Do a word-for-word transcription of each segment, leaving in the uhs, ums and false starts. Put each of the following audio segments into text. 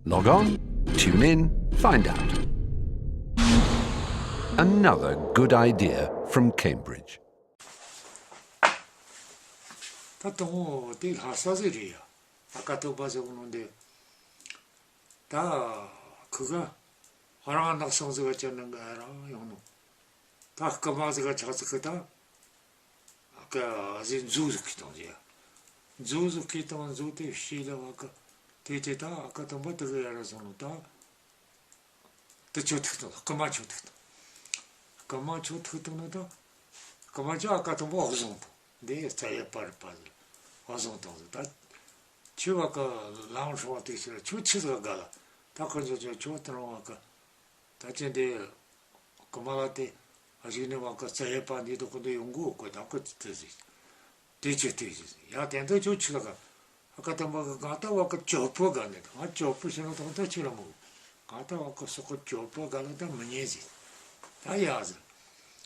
Log on, tune in, find out. Another good idea from Cambridge. ད་དང་པོ་དེ་ལྷ་ས་ཟིག་རེད་ཡ། ཨ་ཀ་ཐོབ་པ་ཟེར་གོ་ནོ་འདི། ད་ཁུ་ག་ཨ་རང་ནག་སང་ཟིག་ག་ཅན་ནང་ག་ཨ་རང་ཡོང་ནོ། ད་རྐུ་མ་ཟིག་ག་ཆག་ཟིག་གི་ད། ཨ་ཀ་ཟིག་མཛོ་ཟིག་གི་བཏང་ཟིག་ཡ། མཛོ་ཟིག་གི་བཏང་མཛོ་དེ་ཕྱི་ལ་བ་ཀ་དེ་དེ་ད་ཨ་ཀ་དང་པོ་དེ་གི་ཡ་ར་སོང་ནོ་ད། དེ་ཆོ་ཐུག་དང་། རྐུ་མ་ཆོ་ཐུག་དང་། རྐུ་མ་ཆོ་ཐུག་དང་ནི་ད། རྐུ་མ་ཆོ་ཨ་ཀ་དང་པོ་བཟུང་དང་། འདི་རྩ་ཡ་པར་པ་ཟེར། བཟུང་དང་ཟེར་ད། ཁྱོད་བ་ཀ་ལམ་སྲོག་དེ་ཟེར་ཁྱོད་ཆི་ཟིག་ག་ལ། ད་ཁོ་ཚོ་ཁྱོད་ཁྱོད་དེ་རང་བ་ཀ། ད་ཅི་འདི། རྐུ་མ་ལ་དེ། ཨ་ཞིག་ནི་བ་ཀ་རྩ་ཡ་པ་འདི་དུ་ཁོ་འདི་ཡོང་གོ་གོ་ད་ཁོ་དེ་ཟེར། དེ་ཆོས་དེ་ཡིན། ཡ་དེ་འདྲ་ཁྱོད་ཆི་ལ་ག། ཨ་ཀ་དང་པོ་གི་ང་ད་བ་ཀ་གྱོད་པོ་ག་ནས་ང་གྱོད་པོ་ཤེས་ན་དང་ད་ཆི་ལ་མོ། ང་ད་བ་ཀ་སོག་གི་གྱོད་པོ་ག་ལ་ད་མི་ཉན་ཟིག་ད་ཡ་ཟེར།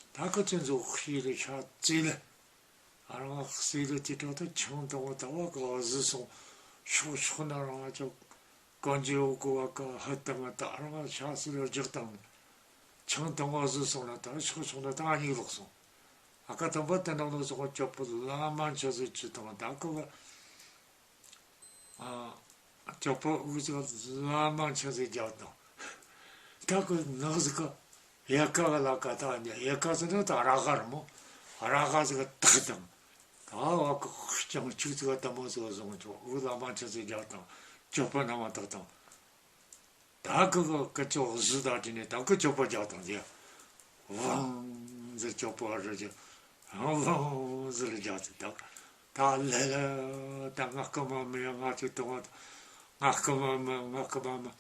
ད་ཁོ་ཚོ་མཛོ་ཤི་ལ་ཤ་ཙི་ལ། ཨ་རང་སྲིད་ལ་ཅི་དྲག་ད་ཆང་དང་བ་ད་བ་ཀ་བ་ཟི་སོང་། ཤོག་ཤོག་ན་རང་ཅོག་གང་ཅི་འོ་གོ་བ་ཀ་ཧ་ད་ང་ད་རང་ཤ་སྲིད་ལ་རྒྱག་དང་། ཆང་དང་བ་ཟི་སོང་ན་ད་ཤོག་ཤོག་ན་ད་ཨ་ཉིག་ལོག་སོང་། ཨ་ཀ་དང་པོ་དེ་ནང་ལོ་སོང་། གྱོད་པོ་ལ་མ་ཆ་ཟིག་ཅི་དང་ད་ཀོ་ག། ཨ། གྱོད་པོ་འུ་ཟིག་ལ་མ་ཆ་ཟིག་རྒྱག་དང་། ད་ཀོ་ནག་ཟིག་ག་ཡ་ཀ་ག་ལ་ཀ་ད་ཉ་ཡ་ཀ་ཟིག་ན་ད་ར་ག་ར་མོ། ར་ག་ཟིག་ག་ཏག་དང་། ད་བ་ཀ་ཅང་ཆུ་ཟིག་ག་ད་མོ་ཟིག་བཟུང་ཆོག་འུ་ལ་མ་ཆ་ཟིག་རྒྱག་དང་། གྱོད་པོ་ན་མ་ཏག་དང་། ད་ཀི་ཀི་ཀི་ཅོག་གཟུ་དང་བྲིས་ནས་ད་ཀི་ཅོག་པ་རྒྱག་དང་ཟེར། ཝང་ཟེར་ཅོག་པ་རེ་རྒྱག་ཝང་ཟེར་རྒྱག་ཟེར་ད། ད་ལེ་ལེ་ད་ང་རྐུ་མ་མིན་ཡ། ང་ཅིག་དང་བ་ང་རྐུ་མ་མིན། ང་རྐུ་མ་མིན།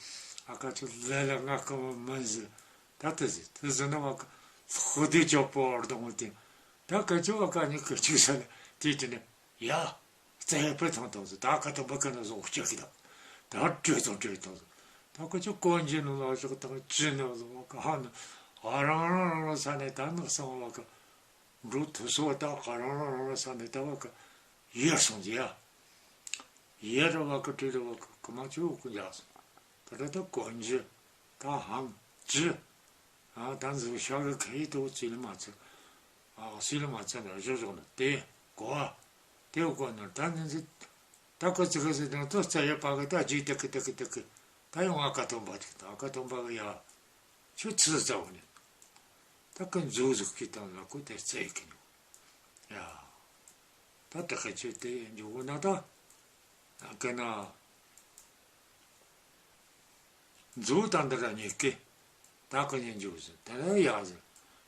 ཨ་ཀ་ཅིག་ལེ་ལེ་ང་རྐུ་མ་མིན་ཟེར། ད་དེ་ཟེར་དེ་ཟེར་ན་བ་ཀི་ཧོ་དེ་ཅོག་པ་བར་དང་བ་དེ། ད་ཀི་ཅོག་ཨ་ཀ་གཉིས་ཀི་ཅིག་ས་ལ་དེ་དེ་ནས། ཡ། རྩ་ཡ་པའི་ཐང་ཐང་ཟེར། ད་ཀ་ཐང་པ་ཀ་ན་བཟུང་སྐྱག་གི་དང་། ད་བྲོས་དང་བྲོས་དང་ཟེར། ད་ཀ་ཅོ་གོན་རྒྱུ་ནང་ལ་བཞག་དང་ཅི་ནང་བཟུང་བ་ཀ་ཧ་ན། ཨ་རང་རང་རང་རང་ས་ནས་ད་ནག་སང་བ་ཀ་འགྲོ་ཐུབ་སོ། ད་ཨ་རང་རང་རང་རང་ས་ནས་ད་བ་ཀ་ཡར་སོང་ཟེར་ཡ། ཡར་ར་བ་ཀ་བྲོས་ར་བ་ཀ་ཀ་མ་ཅོ་ཀུ་འཇག་སོང་། ད་ད་ད་གོན་རྒྱུ། ད་ཧང་ཅི། ཨ་ད་འཛུགས་ཤག་གི་ཁ་ཡི་དོ་ཚུལ་མ་ཚུལ། ཨ་སུལ་མ་ཚུལ་ན་བཞག་བཞག་ན་དེ་གོ་བ། དེ་གོ་ན་ད་ནི་ཟི། ད་ཀོ་ཙི་ག་ཟི་དང་དོ་རྩ་ཡ་པ་གི་ད་ཇི་ཏི་ཀི་ཏི་ཀི་ཏི་ཀི། ད་ཡང་ཨ་ཀ་ཐོན་པ་ཅིག་ད་ཨ་ཀ་ཐོན་པ་གི་ཡ། ཁྱོད་ཚི་ཙ་བོ་ནི། ད་ཀི་མཛོ་ཟིག་གི་དང་ལ་ཀོ་དེ་རྩ་ཡ་ཀི་ནི། ཡ། ད་ད་ཁ་ཆོས་དེ་འཇུག་གོ་ན་ད། ཨ་ཀ་ན། མཛོ་དང་འདི་ར་གཉིས་ཀི། ད་ཀི་ཉན་འཇུག་ཟེར། དེ་ལ་ཡ་ཟེར།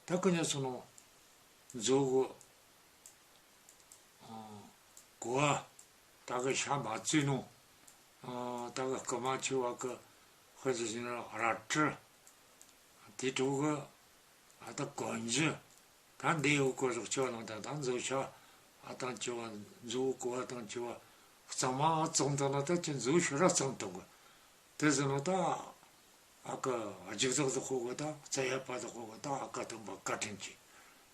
ད་ཀི་ཉན་སོང་ནོ། མཛོ་གོ། ཨ་གོ་བ། ད་གི་ཤ་མ་བཙོས་ནོ། ཨ་ད་གི་རྐུ་མ་ཆེ་བ་གི་ཧོན་ཟེར་ཟེར་ན་ར་ཀྲི། དེ་གྲོགས་གི་ཨ་ད་གོན་རྒྱུ། ད་འདི་ཡོད་གོ་རོགས་ཆེ་བ་ནང་ད་ད་མཛོ་ཤ་ཨ་དང་ཆེ་བ་མཛོ་གོ་བ་དང་ཆེ་བ་གཙང་མ་གཙང་དང་ན་ད་ཁྱེད་མཛོ་ཤོ་ར་གཙང་དང་གི། དེ་ཟེར་ན་ད། ཨ་ཀ་རྒྱུག་ཟག་ཟག་ཁོ་གོ་ད་རྩ་ཡ་པ་ཟག་ཁོ་གོ་ད་ཨ་ཀ་དང་པ་བཀའ་དྲིན་ཆེ།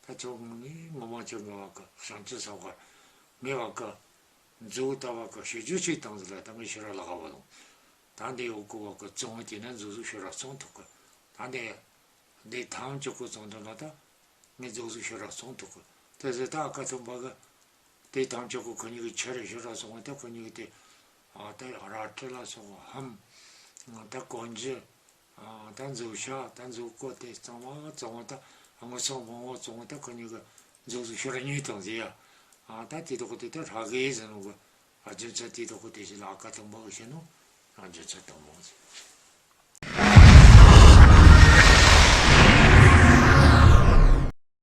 ད་ཚོ་ངོ་ནི་ངོ་མ་ཆེ་ངེ་བ་ཀ་ཤང་ཅི་ས་བར་ངེ་བ་ཀ་མཛོ་ད་བ་ཀ་ཤེས་རྒྱུ་ཞིག་བཏང་ཟིག་ལ་ད་ངས་ཤི་ར་ལ་ག་བ་ལོང་། ད་འདི་འོ་གོ་བ་ཀ་བཙོང་བ་དེ་ན་མཛོ་ཟུ་ཤི་ར་བཙོང་ཐུབ་གི། ད་འདི་འདི་ཐང་ཅོ་གོ་བཙོང་དོ་ན་ད། ངས་མཛོ་ཟུ་ཤི་ར་བཙོང་ཐུབ་གི། དེ་ཟེར་ད་ཨ་ཀ་དང་པ་གི། དེ་ཐམས་ཅད་ཀོ་ཁོ་གཉིས་ཀྱི་ཆ་རེ་ཤི་ར་སོང་བ་དེ་ཁོ་གཉིས་ཀྱི་དེ། ཨ་དེ་ར་ཁྲི་ལ་སོགས་ཧམ། ད་གོན་རྒྱུ། ཨ་ད་མཛོ་ཤ་ད་མཛོ་གོ་དེ་གཙང་མ་གཙང་བ་ད་དངོས་སོང་མང་བོ་གཙང་བ་ད་ཁོ་གཉིས་ཀྱི་མཛོ་ཟུ་ཤི་ར་གཉིས་དང་ཟེར་ཡ། ཨ་ད་དེ་དོག་དེ་ད་ར་གི་ཟེར་ནོ་གི། ཨ་རྒྱུ་མཚན་དེ་དོག་གི་དེ་ཞིག་ལ་ཨ་ཀ་དང་པོ་གི་ཤི་ནོ། ཨ་རྒྱུ་མཚན་དང་པོ་ཟེར།